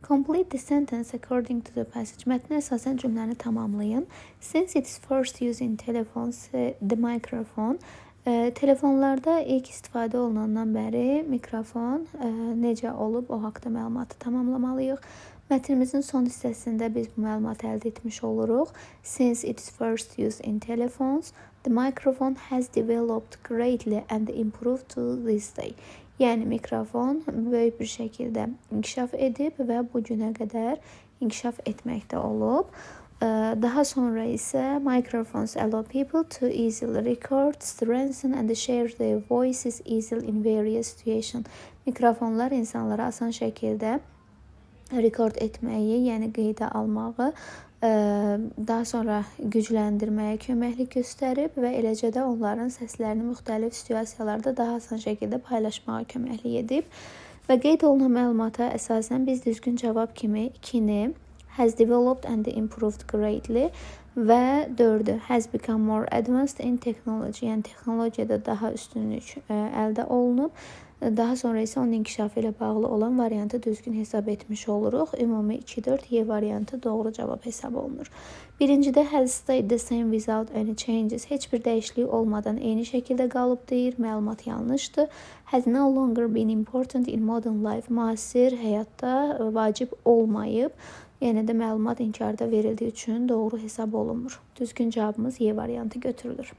Complete the sentence according to the passage. Mətnə əsasən cümləni tamamlayın. Since its first use in telephones, the microphone. Telefonlarda ilk istifadə olunandan bəri mikrofon necə olub, o haqda məlumatı tamamlamalıyıq. Mətnimizin son hissəsində biz bu məlumatı əldə etmiş oluruq. Since its first use in telephones, the microphone has developed greatly and improved to this day. Yəni mikrofon böyük bir şəkildə inkişaf edib və bu günə qədər inkişaf etməkdə olub. Daha sonra isə microphones allow people to easily record, strengthen and share their voices easily in various situations. Mikrofonlar insanlara asan şəkildə rekord etməyi, yəni qeydə almağı, daha sonra gücləndirməyə köməklik göstərib və eləcə də onların səslərini müxtəlif situasiyalarda daha asan şəkildə paylaşmağa köməklik edib. Və qeyd olunan məlumata əsasən biz düzgün cavab kimi 2-ni has developed and improved greatly və 4-ü has become more advanced in technology, yəni texnologiyada daha üstünlük əldə olunub. Daha sonra isə onun inkişafı ilə bağlı olan variantı düzgün hesab etmiş oluruq. Ümumi 2-4 Y variantı doğru cavab hesab olunur. Birincidə has stayed the same without any changes. Heç bir dəyişiklik olmadan eyni şəkildə qalıb deyir. Məlumat yanlışdır. Has no longer been important in modern life. Müasir həyatda vacib olmayıb. Yenə də məlumat inkarda verildiyi üçün doğru hesab olunmur. Düzgün cavabımız Y variantı götürülür.